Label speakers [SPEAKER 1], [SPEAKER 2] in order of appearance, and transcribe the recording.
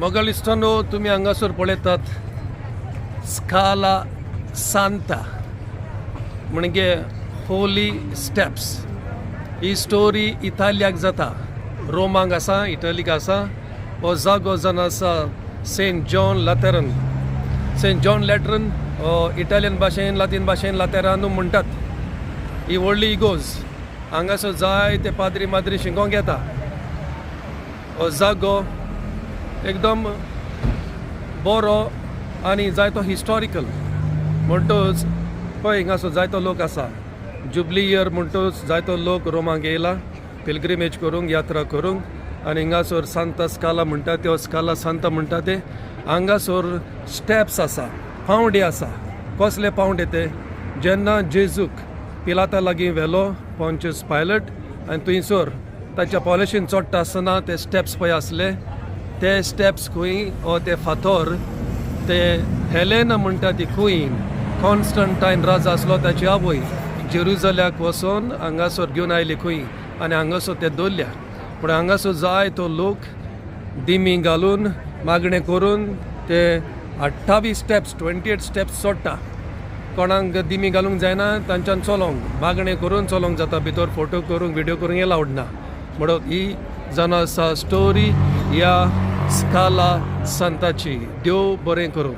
[SPEAKER 1] मोगाळ इश्टांनो, तुमी हांगासर पळयतात स्काला सांता म्हणजे होली स्टेप्स. ही स्टोरी इतालियाक जाता, रोमाक आसा, इटलीक आसा. हो जागो जावन आसा सेंट जॉन लातेरन. सेंट जॉन लॅटरन हो इटालियन भाशेन, लातीन भाशेन लातेरानू म्हणटात. ही व्हडली इगोर्ज, हांगासर जायते पाद्री माद्री शिकोंक येता. हो जागो एकदम बरो आनी जायतो हिस्टॉरिकल. म्हणटच पळय, हिंगासर जायतो लोक आसा. जुबली इयर म्हणटच जायतो लोक रोमाक येयला पिलग्रिमेज करूंक, यात्रा करूंक. आनी हिंगासर सांता स्काला म्हणटा त्यो, स्काला सांता म्हणटा ते, हांगासर स्टेप्स आसा, पावंडे आसा. कसले पावंडे ते? जेन्ना जेजूक पिलाता लागीं व्हेलो पॉन्चियस पायलट आनी थंयसर ताच्या पॉलिशीन चडटा आसतना ते स्टेप्स पळय आसले, ते स्टेप्स खंय ओ ते फातोर ते हेलेना म्हणटा ती क्वीन, कॉन्स्टंटायन राजा आसलो ताची आवय, जेरुजल्याक वचोन हांगासर घेवन आयली खंय आनी हांगासर ते दवरल्या. पूण हांगासर जाय तो लोक दिमी घालून, मागणें करून ते 28 स्टेप्स, 28 स्टेप्स चडटा. कोणाक दिमी घालूंक जायना तांच्यान चलोंक, मागणें करून चलोंक जाता भितर. फोटो करूंक, व्हिडियो करूंक एलावड ना. म्हणून ही जावन आसा स्टोरी ह्या स्काला संताची. देव बरें करूं.